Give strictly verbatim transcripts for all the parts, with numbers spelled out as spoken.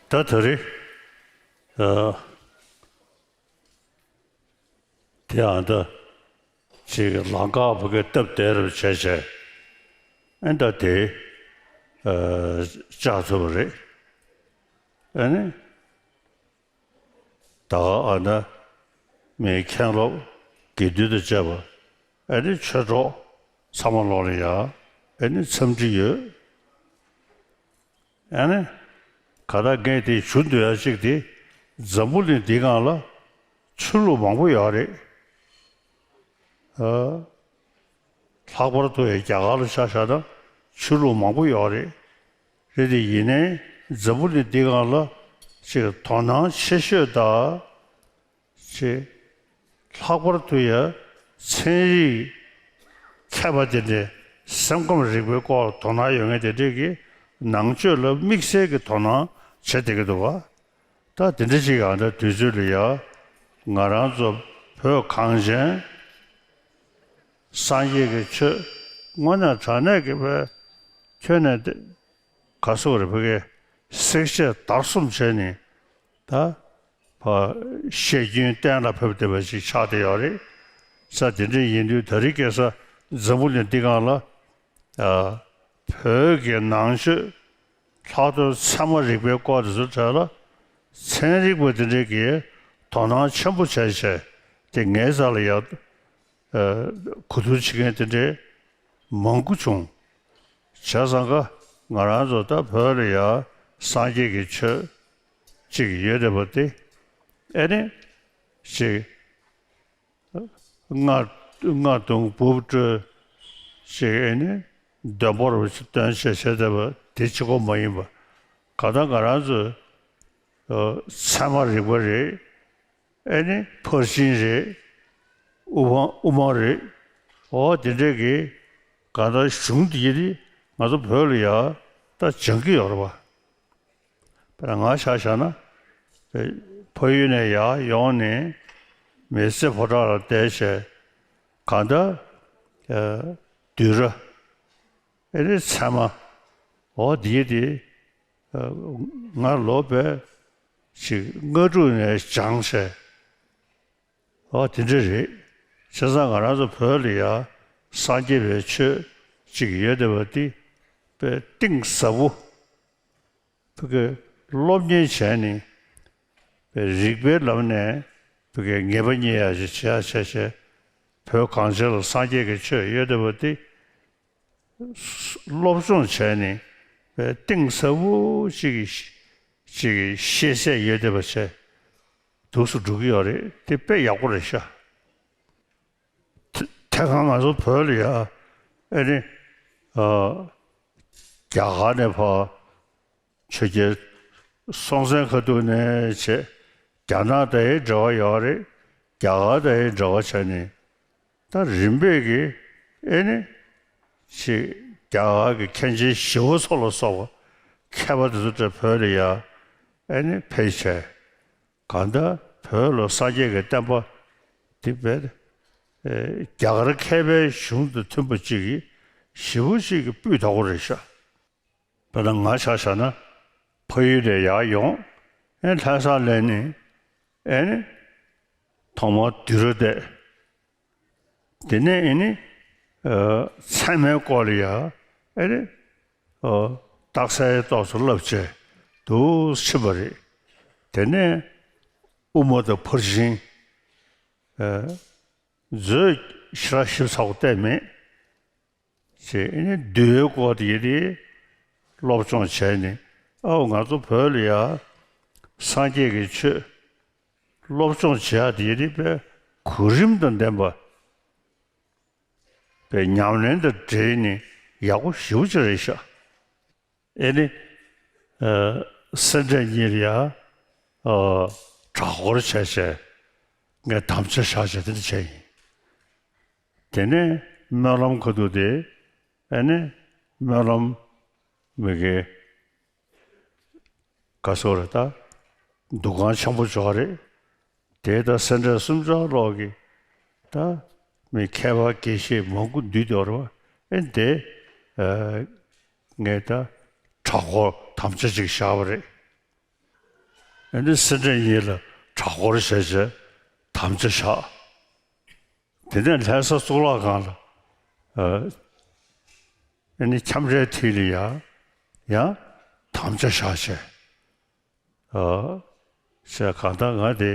ད་ད་རེས་ཨ་དེ་ཨ་ད་ཅིག་ལམ་ཁ་ཕ་གིར་སྟབས་བདེ་རུ་བྱས་བྱས། ཨ་ད་དེ་ཨ་བཅག་ཐུབ་པ་རེད། ཨ་ནི། ད་ག་ཨ་ན་མི་མཁན་སློབ་དགེ་འདུན་དང་བཅས་པ། ཨ་ནི་ཆོས་གྲོགས་ཚང་མ་ལོག་ལ་ཡ་ཨ་ནི་འཚམས་འདྲི་ཡོད། ཨ་ནི་ག་ད་ངས་དེ་ཞུ་འདོད་ཡ་གཅིག་དེ། འཛམ་བུ་གླིང་འདི་སྒང་ལ་ཆོས་ལུགས་མང་པོ་ཡོད་རེད། ཨ། ལྷག་པར་དུ་ཡང་རྒྱ་གར་ལ་ཆ་བཞག་ན་ཆོས་ལུགས་མང་པོ་ཡོད་རེད། རེད་དེ་ཡིན་ནའི་འཛམ་བུ་གླིང་འདི་སྒང་ལ་ཅིག་དོ་སྣང་ཆེ་ཤོས་དང་། ཅིག་ལྷག་པར་དུ་ཡང་ཚན་རིག་མཁས་པ་དེ་འདྲའི་སེམས་ཁམས་རིག་པའི་སྐོར་དོ་སྣང་ཡོད་མཁན་དེ་འདྲས་ཀྱིས་ནང་ཆོས་ལ་དམིགས་བསལ་གྱི་དོ་སྣང་བྱེད་བསྡད་ཀྱི་འདུག་བ། ད་དེ་འདྲ་ཞིག་ཡང་ད་དུས་ཚོད་ལ་ཡ་ང་རང་ཚོ་བོད་གངས་ཅན་སངས་རྒྱས་ཀྱི་ཆོས་དངོས་གནས་དྲང་གནས་ཀྱི་བོད་ཁྱོན་ནས་དེ་ག་སོག་རེ་ཕ་གི་བསྲེག་བཅད་བརྡར་གསུམ་བྱས་ནས་ད་བཤད་རྒྱུན་གཏན་ལ་ཕབ་བསྡད་པ་ཞིག་ཆགས་བསྡད་ཡོད་རེད། ས་དེ་འདྲ་ཡིན་དུས་ད་རེས་ཁ་སང་འཛམ་བུ་གླིང་འདི་སྒང་ལ་ཨ་བོད་ཀྱི་ནང་ཆོས་ལྷག་དོན་ཚད་མ་རིག་པའི་སྐོར་དེ་ཚོ་གྲས་ལ་ཚན་རིག་པ་དེ་འདྲས་ཀྱིས་དོ་སྣང་ཆེན་པོ་བྱས་བྱས་དེ་ངའི་རྩ་ལ་ཡ་ཨ་གོ་བསྡུར་བྱེད་མཁན་དེ་འདྲས་མང་པོ་བྱུང་། བྱས་ཙང་ཀ་ང་རང་ཚོ་ད་བོད་ལ་ཡ་སངས་རྒྱས་ཀྱི་ཆོས་ཅིག་ཡོད་བསྡད་པ་དེ་ཨེ་ནི་ཅིག་རྔ་རྔ་བརྡུང་འབུབ་དཀྲོལ་ཅིག་ཨེ་ནི་འདོན་པོར་སྟོན་བྱས་བྱས་བསྡད་པ་དེ་གཅིག་པོ་མ་ཡིན་པ། གང་ལྟར་ང་རང་ཚོའི་ཚད་མ་རིག་པ་རེད། ཨེ་ནི་ཕར་ཕྱིན་རེད། དབུ་མ་དབུ་མ་རེད། འོ་དེ་འདྲས་ཀྱི་གང་ལྟར་གཞུང་འདི་ཡི་ང་ཚོ་བོད་ལ་ཡ་ད་སྦྱང་གི་ཡོད་རེད་བ། དཔེར་ན་ང་ཆ་བཞག་ན་ཕ་ཡུལ་ནས་ཡར་ཡོང་ནས་མི་ཚེ་ཕོ་བྲང་ལ་བསྡད་བྱས་གང་ལྟར་བསྡུས་གྲྭ་ཨེ་ནི་ཚད་མ་འོ་འདི་ཡི་དེ། ང་ལོ་དཔེ་ཅིག་ལྔ་དྲུག་ནས་སྦྱངས་བྱས། ཨོ་དེ་འདྲ་རེད། བྱས་ཙང་ང་རང་ཚོ་བོད་ལ་ཡ་སངས་རྒྱས་པའི་ཆོས་ཅིག་ཡོད་བསྡད་པ་འདི་དཔེ་གཏིང་ཟབ་པོ་ཕ་གི་སློབ་གཉེར་བྱས་ནས་དཔེ་རིགས་པའི་ལམ་ནས་ཕ་གི་ངེས་པ་རྙེད་ཡ་ཞིག་བྱེད་ཡ་བྱས་བྱས་བོད་གངས་ཅན་ལ་སངས་རྒྱས་ཀྱི་ཆོས་ཡོད་བསྡད་པ་འདི། སློབ་སྦྱོང་བྱས་ནས་དཔེ་གཏིང་ཟབ་པོ་ཅིག་གི་ཅིག་གི་ཤེས་ཚད་ཡོད་བསྡད་པ་བྱས་འདུག་སེ་འགྲོ་གི་ཡོད་རེད། དེ་དཔེ་ཡག་པོ་རེད་ཤག་དེ་དེ་ག་ང་ཚོ་བོད་ལ་ཡ་ཨེ་ནི་ཨ་རྒྱ་གར་ནས་ཕར་ཆོས་རྒྱལ་སྲོང་བཙན་ཁ་ཐུག་ནས་བྱས་རྒྱ་ནག་དང་ཡང་འབྲེལ་བ་ཡོད་རེད། རྒྱ་གར་དང་ཡང་འབྲེལ་བ་བྱས་ནས། ད་རིམ་པས་ཀྱིས་ཨེ་ནི་ཅིག་རྒྱ་གར་གྱི་མཁན་ཆེན་ཞི་བ་འཚོ་ལ་སོགས་པ་མཁས་པ་དེ་ཚོ་འདྲ་བོད་ལ་ཡ་ཨེ་ནི་ཕེབས་བྱས། གང་ལྟར་བོད་ལ་སངས་རྒྱས་ཀྱི་བསྟན་པ་འདི་དཔེ་ཨེ་རྒྱ་གར་མཁས་པའི་གཞུང་དང་མཐུན་པ་ཅིག་གིས་ཞེ་པོ་ཅིག་གིས་སྤུས་དག་པོ་རེད་ཤག་དཔེར་ན་ང་ཆ་བཞག་ན་ཕ་ཡུལ་ནས་ཡར་ཡོང་། ཨེ་ལྷ་ས་སླེབས་ནས་ཨེ་ནི་ཐོག་མར་བསྡུས་གྲྭ་བསྡད། དེ་ནས་ཨེ་ནི་ཨ་ཚད་མའི་སྐོར་ལ་ཡ་ཨེ་ནི་ཨ་རྟགས་གསལ་ཏོག་ཙམ་བསླབ་བྱས་འདུག་ཕྱིན་པ་རེད། དེ་ནས་དབུ་མ་དང་ཕར་ཕྱིན་ཨ་མཛོད་ཞེ་དྲག་ཞིབ་ཚགས་པོ་བལྟས་མེད། ཅེས་ཨེ་ནི་འདུལ་བའི་སྐོར་དེ་ཡི་དེ་སློབ་སྦྱོང་བྱས་ནས་ཨའོ་ང་ཚོ་བོད་ལ་ཡ་སངས་རྒྱས་ཀྱི་ཆོས་སློབ་སྦྱོང་བྱེད་ཡ་དེ་ཡི་དེ་དཔེ་གོ་རིམ་དང་ལྡན་པ་དཔེ་ཉམས་ལེན་དང་འབྲེལ་ནས་ཡག་པོ་ཞེ་པོ་ཅིག་རེད་ཤག་ཨེ་ནི་ཨ་སེ་འབྲས་གཉིས་ལ་ཡ་ཨ་གྲྭ་སྐོར་བྱས་བྱས་ངས་དམ་བཅའ་བཞག་བྱས་དེ་འདྲ་བྱས་ཡིན། དེ་ནས་སྨོན་ལམ་ཁ་ཐུག་དེ་ཨེ་ནི་སྨོན་ལམ་མི་དགེ་ག་སོགས་རེད་ད། འདུ་ཁང་ཆེན་པོ་ཅིག་ཡོད་རེད། དེ་ད་སེ་འབྲས་གསུམ་ཆར་ལོག་གི་ད་མི་མཁས་པ་དགེ་བཤེས་མང་པོ་འདུས་བསྡད་ཡོད་རེད་བ། ཨེ་དེ་ཨ་ངས་ད་གྲྭ་སྐོར་དམ་བཅའ་ཅིག་བཞག་པ་རེད། ཨ་ནི་སེ་འབྲས་གཉིས་ལ་གྲྭ་སྐོར་བྱས་བྱས་དམ་བཅའ་བཞག་དེ་ནས་ལྷ་ས་གཙུག་ལག་ཁང་ལ་ཨ་ནི་ཁྱམས་རའི་མཐིལ་ལ་ཡང་ཡང་དམ་བཅའ་བཞག་བྱས། ཨ་ཞེས་གང་ལྟར་ང་དེ་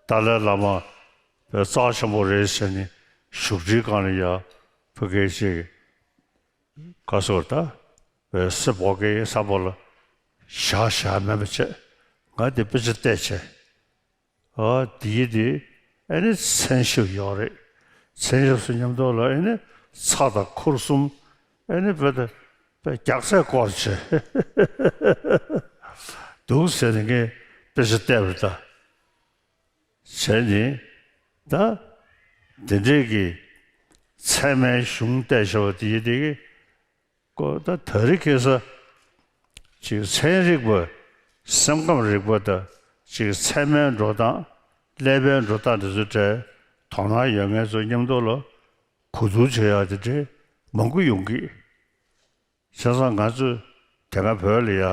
ཏཱ་ལའི་བླ་མ་རྩ་ཆེན་པོ་རེད་ཟེར་ནས་བཞུགས་ཁྲིའི་སྒང་ལ་ཡ་ཕ་གི་ཅིག་ག་སོར་ད་སེ་བོ་གེ་ས་པོ་ལ་བཞག་བཞག་མེད་པ་བྱས། ང་དེ་དཔེ་ཆ་བལྟས་བྱས། ཨ་དེའི་དེ་ཨ་ནི་མཚན་ཞབས་ཡོད་རེད། མཚན་ཞབས་སུ་མཉམ་དུ་ལ་ཨ་ནི་ཚ་དང་ཁུར་གསུམ་ཨ་ནི་བོད་དུ་རྒྱག་ཚད་སྐོར་བྱས་འདུག་ཟེར་ནས་ངས་དཔེ་ཆ་བལྟས་པ་ད། བྱས་ནས་ད་དེ་འདྲའི་གི་ཚད་མའི་གཞུང་བལྟས་བྱ་བ་དེ་ཡི་དེ་གི་ཀོ་ད་དེ་རིང་ཁ་སང་ཅིག་ཚན་རིག་པ་སེམས་ཁམས་རིག་པ་དང་ཅིག་ཚད་མའི་འགྲོ་སྟངས་ཀླད་པའི་འགྲོ་སྟངས་དེ་ཚོ་འདྲ་དོ་སྣང་ཡོད་མཁན་ཚོ་མཉམ་དུ་ལ་གོ་བསྡུར་བྱེད་ཡག་དེ་འདྲའི་མང་པོ་ཡོང་གི། བྱས་ཙང་ང་ཚོས་དེ་སྔ་བོད་ལ་ཡ་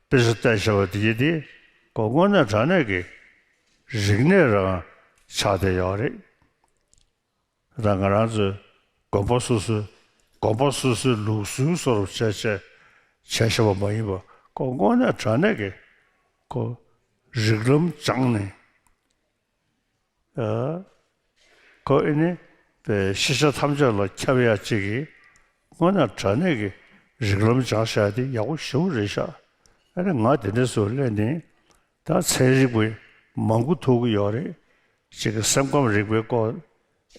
དཔེ་ཆ་བལྟས་བྱ་བ་དེ་ཡི་དེ་ཀོ་དངོས་གནས་དྲང་གནས་ཀྱི་རིག་གནས་རང་ཆགས་བསྡད་ཡོད་རེད། ད་ང་རང་ཚོའི་དགོན་པ་སོ་སོའི་དགོན་པ་སོ་སོའི་ལུགས་སྲོལ་བཟོ་འདྲ་བྱས་བྱས་བྱས་བཞག་པ་མ་ཡིན་པ་ཁོ་དངོས་གནས་དྲང་གནས་ཀྱི་ཁོ་རིགས་ལམ་སྦྱངས་ནས་ཨ་ཁོ་ཨེ་ནི་པའི་ཤེས་བྱ་ཐམས་ཅད་ལ་ཁྱབ་ཡ་གཅིག་གིས་དངོས་གནས་དྲང་གནས་ཀྱི་རིགས་ལམ་སྦྱངས་བཞག་དེ་ཡག་པོ་ཞེ་པོ་རེད་ཤག་ཨ་ནི་ང་དེ་འདྲ་བཟོ་སླེབས་ནས། ད་ཚན་རིག་པ་མང་པོ་ཐུག་གི་ཡོད་རེད། ཅིག་གི་སེམས་ཁམས་རིག་པའི་སྐོར་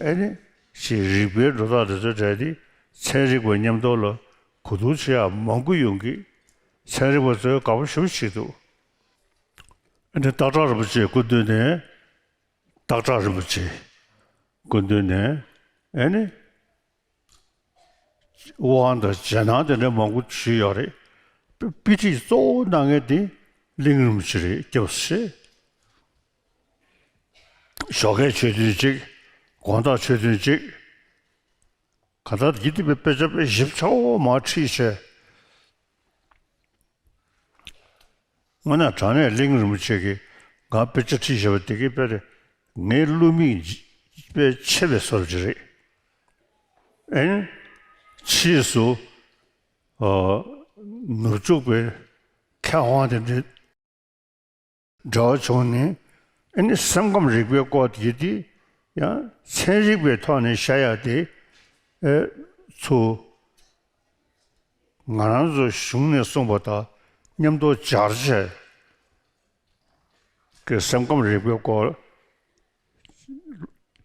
ཨེ་ནི་ཅིག་རིག་པའི་འགྲོ་སྟངས་དེ་ཚོ་འདྲ་དེ་ཚན་རིག་པ་མཉམ་དུ་ལ་གོ་བསྡུར་བྱེད་ཡག་མང་པོ་ཡོང་གི། ཚན་རིག་པ་ཚོས་དགའ་པོ་ཞེ་པོ་བྱེད་འདུག་ཨེ་ནི་སྟག་བྲག་རིན་པོ་ཆེའི་སྐུ་མདུན་ནས་སྟག་བྲག་རིན་པོ་ཆེའི་སྐུ་མདུན་ནས་ཨེ་ནི། དབང་དང་རྗེས་གནང་དེ་འདྲ་མང་པོ་ཞུས་ཡོད་རེད། དཔེ་དཔེ་ཁྲིད་གཙོ་བོ་གནང་མཁན་དེ་གླིང་རིན་པོ་ཆེ་རེད། སྐྱབས་སུ་མཆི། ཞོགས་ཀས་ཆོས་ཐུན་གཅིག་དགོང་དག་ཆོས་ཐུན་གཅིག་གང་ལྟར་ཡིད་དུ་དཔེ་དཔེ་ཆ་དཔེ་ཞིབ་ཚགས་པོ་མར་ཁྲིད་བྱས། དངོས་གནས་དྲང་གནས་གླིང་རིན་པོ་ཆེ་གིས་ང་དཔེ་ཆ་ཁྲིད་བཞག་པ་དེ་གིས་དཔེ་རེད། ངའི་བསླུ་མེད་དཔེ་ཆེ་བའི་བཟོ་འདྲ་ཅིག་རེད། ཨེ། ཕྱིས་སུ་ཨ་ནུབ་ཕྱོགས་པའི་མཁས་དབང་དེ་འདྲའི་འབྲེལ་བ་བྱུང་ནས་ཨེ་ནི་སེམས་ཁམས་རིག་པའི་སྐོར་དེ་དེ་ཡང་ཚན་རིག་པའི་ཐོག་ནས་བཤད་ཡ་དེ་ཨེ་ཚུར། ང་རང་ཚོ་གཞུང་ནས་གསུངས་པ་དང་མཉམ་དུ་སྦྱར་བྱས་ཀྱི་སེམས་ཁམས་རིག་པའི་སྐོར་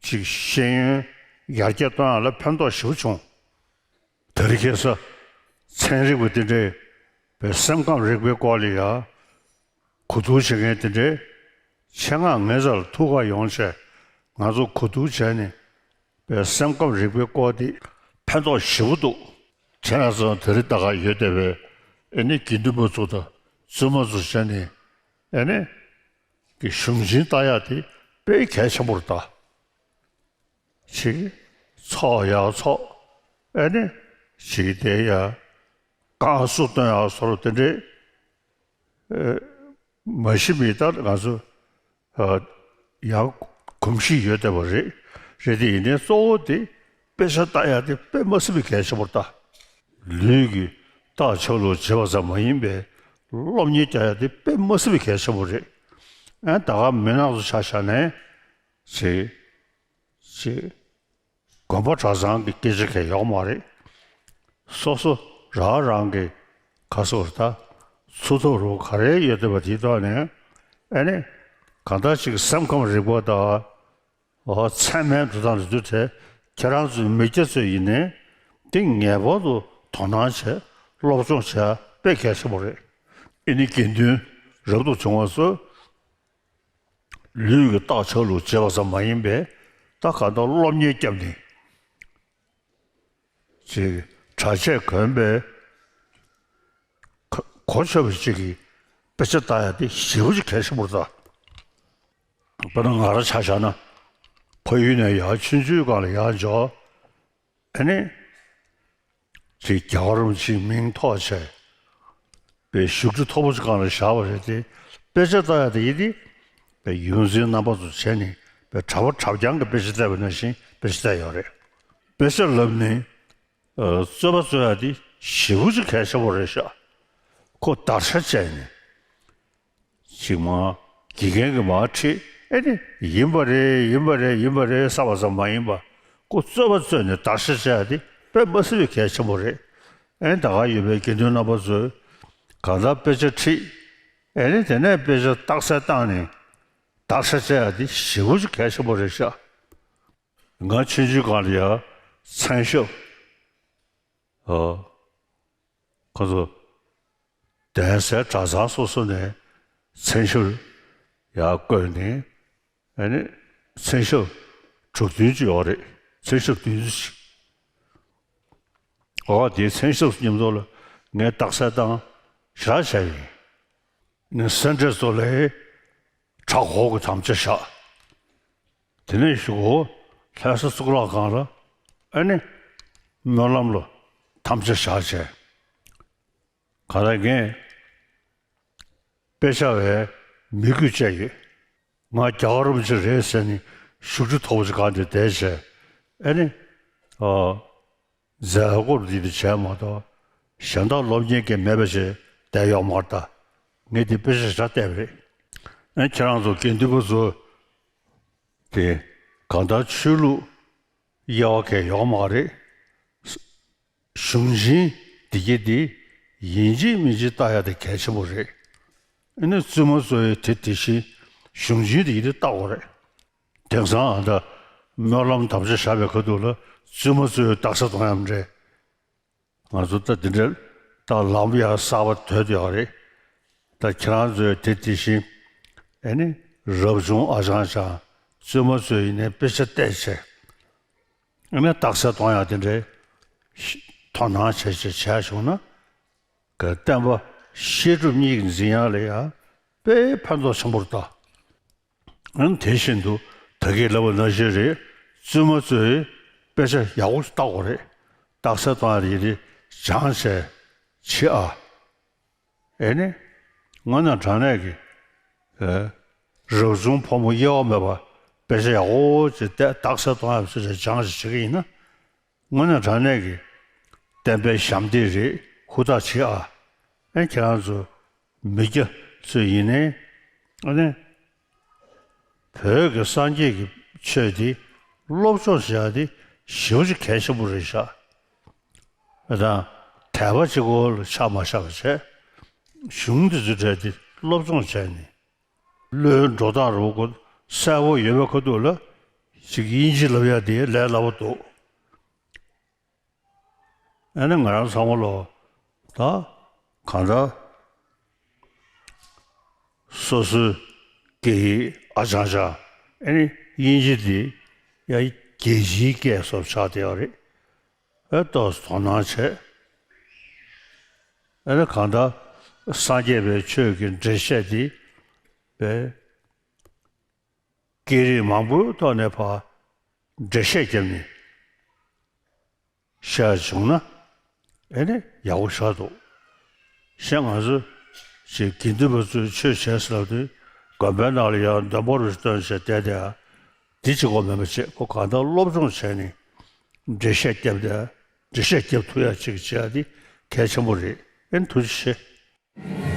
ཅིག་ཤེས་ཡོན་ཡར་རྒྱས་གཏོང་ཡག་ལ་ཕན་ཐོགས་ཞེ་པོ་བྱུང་། དེ་རིང་ཁ་སང་ཚན་རིག་པ་དེ་འདྲས་པའི་སེམས་ཁམས་རིག་པའི་སྐོར་ལ་ཡང་གོ་བསྡུར་བྱེད་མཁན་དེ་འདྲས་ཆེད་མངགས་ངའི་རྩ་ལ་ཐུག་ག་ཡོང་བྱས་ང་ཚོ་གོ་བསྡུར་བྱས་ནས། པའི་སེམས་ཁམས་རིག་པའི་སྐོར་དེ་ཕན་ཐོགས་ཞེ་པོ་འདུག་ཁྱེད་རང་ཚོ་དེ་རིང་ད་ག་ཡོད་བསྡད་པའི་ཨེ་ནི་དགེ་འདུན་པ་ཚོ་དང་བཙུན་མ་ཚོ་བྱས་ནས་ཨེ་ནི་གི་གཞུང་ཆེན་ལྟ་ཡག་དེ་དཔེ་གལ་ཆེན་པོ་རེད་ད། ཅིག་ཚོགས་ཡག་ཚོགས་ཨེ་ནི་ཅིག་བསྡད་ཡག་བསྐང་གསོ་གཏོང་ཡག་བཟོ་འདྲ་དེ་འདྲའི་ཨེ་མ་གཞི་མི་ལྟར་ང་ཚོ་ཡང་གོམས་གཤིས་ཡོད་བསྡད་པ་རེད། རེད་དེ་ཡིན་ནའི་གཙོ་བོ་དེ་དཔེ་ཆ་ལྟ་ཡག་དེ་དཔེ་མ་སྲིད་པའི་གལ་ཆེན་པོ་རེད་ད། ལུས་ཀྱི་རྟགས་ཆགས་ལུགས་བྱེད་པ་ཙམ་མ་ཡིན་པའི་སློབ་གཉེར་རྒྱག་ཡག་དེ་དཔེ་མ་སྲིད་པའི་གལ་ཆེན་པོ་རེད། ཨ་ད་ག་མི་ནག་ཚོ་ཆ་བཞག་ནས་ཅིག་ཅིག་དགོན་པ་གྲྭ་ཚང་གི་སྐད་ཆ་གང་ཡོད་མ་རེད། སོ་སོ་རང་རང་གི་ག་སོ་ད་འཚོ་ཐབས་རུ་ག་རེ་ཡོད་བསྡད་པ་དེའི་ཐོག་ནས་ཨ་ནི་གང་ལྟར་ཅིག་སེམས་ཁམས་རིག་པ་དང་ཨོ་ཚད་མའི་འགྲོ་སྟངས་དེ་ཚོའི་གྲས་ཁྱེད་རང་ཚོའི་མི་སྐྱ་ཚོས་ཡིན་ནའི་དེ་ངེས་པར་དུ་དོ་སྣང་བྱས་སློབ་སྦྱོང་བྱས་དཔེ་གལ་ཆེན་པོ་རེད། ཨེ་ནི་དགེ་འདུན་རབ་ཏུ་བྱུང་བ་ཚོས། ལུས་ཀྱི་རྟགས་ཆགས་ལུགས་བྱེད་པ་ཙམ་མ་ཡིན་པའི་ད་གང་ལྟར་སློབ་གཉེར་བརྒྱབ་ནས་ཅིག་གྲྭ་ཆས་གོན་པའི་གོ་གོ་ཆོད་པ་ཅིག་གི་དཔེ་ཆ་ལྟ་ཡག་དེ་ཞེ་པོ་ཅིག་གལ་ཆེན་པོ་རེད་ད། དཔེར་ན་ང་རང་ཆ་བཞག་ན་ཕ་ཡུལ་ནས་ཡར་ཆུང་ཆུང་སྒང་ལ་ཡར་འབྱོར། ཨ་ནི། ཅིག་རྒྱལ་བ་རིན་པོ་ཆེའི་མིང་ཐོགས་བྱས། པའི་བཞུགས་ཁྲི་མཐོ་པོ་ཞིག་སྒང་ལ་བཞག་པ་རེད་དེ། དཔེ་ཆ་ལྟ་ཡ་དེ་ཡིན་ཏེ། པའི་ཡོངས་འཛིན་རྣམ་པ་ཚོ་བྱས་ནས་པའི་གྲྭ་པ་གྲྭ་རྐྱང་གི་དཔེ་ཆ་བལྟས་པ་ནང་བཞིན་དཔེ་ཆ་བལྟས་ཡོད་རེད། དཔེ་ཆ་ལབ་ནས་རྩོད་པ་རྩོད་ཡ་དེ་ཞེ་པོ་ཅིག་གལ་ཆེན་པོ་རེད་ཤག་ཁོ་བརྡར་ཤ་བཅད་ནས། ཅིག་མ་དགེ་རྒན་གྱི་མ་ཁྲིད་ཨེ་ནི་ཡིན་པ་རེད་ཡིན་པ་རེད་ཡིན་པ་རེད་བསམ་པ་ཙམ་མ་ཡིན་པ། ཁོ་རྩོད་པ་རྩོད་ནས་བརྡར་ཤ་བཅད་ཡ་དེ་དཔེ་མ་སྲིད་པའི་གལ་ཆེན་པོ་རེད། ཨེ་ད་ག་ཡོད་པའི་དགེ་འདུན་རྣམ་པ་ཚོས་གང་ལྟར་དཔེ་ཆ་ཁྲིད། ཨེ་ནི་དེ་ནས་དཔེ་ཆ་རྟགས་གསལ་བཏང་ནས་བརྡར་ཤ་བཅད་ཡ་དེ་ཞེ་པོ་ཅིག་གལ་ཆེན་པོ་རེད་ཤག་ང་ཆུང་ཆུང་སྒང་ལ་ཡ་མཚན་ཞབས། ཨོ། ཁོ་ཚོ་གདན་སའི་གྲྭ་ཚང་སོ་སོ་ནས་མཚན་ཞབས་ཡར་བཀོད་ནས། ཨ་ནི་མཚན་ཞབས་དྲུག་བདུན་ཅིག་ཡོད་རེད། མཚན་ཞབས་བདུན་ཅིག་ཨོ་དེའི་མཚན་ཞབས་མཉམ་དུ་ལ་ངས་རྟགས་གསལ་བཏང་བཞག་བྱས་ཡིན། ནས་སེ་འབྲས་ཚོ་ལས་གྲྭ་སྒོ་གི་དམ་བཅའ་བཞག་དེ་ནས་གཞུག་གུ་ལྷ་ས་གཙུག་ལག་ཁང་ལ་ཨ་ནི་སྨོན་ལམ་ལ་དམ་བཅའ་བཞག་བྱས། ག་ལ་ངས་དཔེ་ཆ་བའི་མི་གུས་བཅས་ཡོད། ང་རྒྱལ་བ་རིན་པོ་ཆེ་རེད་ཟེར་ནས་བཞུགས་ཁྲི་མཐོ་པོ་ཞིག་སྒང་དེ་བསྡད་བྱས་ཨ་ནི་ཨ། མཛད་སྒོར་འདི་འདི་བྱས་མ་གཏོགས་གཞན་དག་སློབ་གཉེར་གྱི་མེད་པ་ཞིག་བསྡད་ཡོད་མ་རེད་ད། ངས་འདི་དཔེ་ཆ་ཞིག་བལྟས་པ་རེད། ཨ་ཁྱེད་རང་ཚོ་དགེ་འདུན་པ་ཚོ་དེ་གང་ལྟར་ཆོས་ལུགས་དབྱེ་བ་གང་ཡོད་མ་རེད། གཞུང་ཆེན་འདི་གྱད་འདི་ཡིན་གཅིག་མིན་གཅིག་བལྟ་ཡ་དེ་གལ་ཆེན་པོ་རེད། ཨ་ནི་བཙུན་མ་ཚོ་ཡི་དེ་དེ་བཞིན་གཞུང་ཆེན་འདི་གྱད་འདི་བལྟ་དགོས་རེད། དེང་སང་ཨ་ད་སྨོན་ལམ་དམ་བཅའ་བཞག་པའི་ཁ་ཐུག་ལ་བཙུན་མ་ཚོས་རྟགས་གསལ་གཏོང་ཡ་མ་རེད། ང་ཚོ་ད་འདི་འདྲ་ད་ལམ་ཡ་གསར་པ་དོད་ཡོད་རེད། ད་ཁྱེད་རང་ཚོས་དེ་དེ་བཞིན་ཨ་ནི་རབ་བྱུང་ཨ་ཅང་ཅང་བཙུན་མ་ཚོས་ཡིན་ནའི་དཔེ་ཆ་བལྟས་བྱས་ཨ་ནི་རྟགས་གསལ་གཏོང་ཡ་དེ་འདྲའི་དོ་སྣང་བྱས་བྱས་བྱས་བྱུང་ན། ག་བསྟན་པ་བཤད་སྒྲུབ་གཉིས་ཀྱི་འཛིན་ཡ་ལ་ཡ་དཔེ་ཕན་ཐོགས་ཆེན་པོ་རེད་ད། ཨང་དེ་བཞིན་དུ་ད་གིན་ལབ་པ་ནང་བཞིན་རེད། བཙུན་མ་ཚོས་དཔེ་ཆ་ཡག་པོ་ཞིག་ལྟ་དགོས་རེད། རྟགས་གསལ་གཏོང་ཡ་དེ་སྦྱངས་བྱས་བྱེད་ཨ། ཨེ་ནི། དངོས་གནས་དྲང་གནས་ཀྱི། ཨེ། རབ་བྱུང་ཕོ་མོ་དབྱེ་བ་མེད་པ་དཔེ་ཆ་ཡག་པོ་ཅིག་བལྟས་རྟགས་གསལ་གཏོང་ཡ་ཚོ་ཆ་སྦྱངས་བྱས་བྱེད་ཀྱི་ཡིན་ན། དངོས་གནས་དྲང་གནས་ཀྱི་བསྟན་པའི་ཞབས་འདེགས་རེད། ཧུར་ཐག་བྱེད་ཨ། ཨེ་ཁྱེད་རང་ཚོ་མི་སྐྱ་ཚོས་ཡིན་ནའི་ཨ་ནི་བོད་ཀྱི་སངས་རྒྱས་ཀྱི་ཆོས་འདི་སློབ་སྦྱོང་བྱེད་ཡ་འདི་ཞེ་པོ་ཅིག་གལ་ཆེན་པོ་རེད་ཤག་ཨེ་དང་དད་པ་གཅིག་པོ་ལ་ཆགས་མ་བཞག་པ་བྱས། གཞུང་འདི་ཚོའི་གྲས་འདི་སློབ་སྦྱོང་བྱས་ནས། བློའི་འགྲོ་སྟངས་རུ་ཀོ་གསལ་པོ་ཡོད་པའི་ཁ་ཐུག་ལ་ཅིག་དབྱིན་ཇི་ལབ་ཡ་དེ་ལས་སླ་པོ་འདུག་ཨ་ནི་ང་རང་ཚང་མ་ལོ་ད་གང་ལྟར་སོ་སོའི་སྐད་ཡིག་ཨ་ཅང་ཅང་ཨ་ནི་དབྱིན་ཇི་དེ་ཡ་རྒྱལ་སྤྱིའི་སྐད་སོགས་ཆགས་བསྡད་ཡོད་རེད། ཨེ་ཏོག་ཙམ་དོ་སྣང་བྱས། ཨ་ནི་གང་ལྟར་སངས་རྒྱས་པའི་ཆོས་ཀྱི་འགྲེལ་བཤད་འདི་པའི་སྐད་རིགས་མང་པོའི་ཐོག་ནས་ཕར་འགྲེལ་བཤད་བརྒྱབ་ནས་བཤད་བྱུང་ན་ཨེ་ནི་ཡག་པོ་ཞེ་དྲག་འདུག་ཤེས། ང་ཚོ་ཅིག་དགེ་འདུན་པ་ཚོས་ཆོས་བྱས་ཟེར་ལབ་དུས་དགོན་པའི་ནང་ལ་ཡང་འདོན་པོ་རུ་སྟོན་བྱས་བསྡད་དེ། འདི་གཅིག་པོ་མིན་པ་བྱས་ཁོ་གང་ལྟར་སློབ་སྦྱོང་བྱས་ནས་འགྲེལ་བཤད་བརྒྱབ་དེ་འགྲེལ་བཤད་བརྒྱབ་ཐུབ་ཡ་ཅིག་བྱེད་ཡ་འདི་གལ་ཆེན་པོ་རེད། ཨེ་ཐུགས་རྗེ་ཆེ།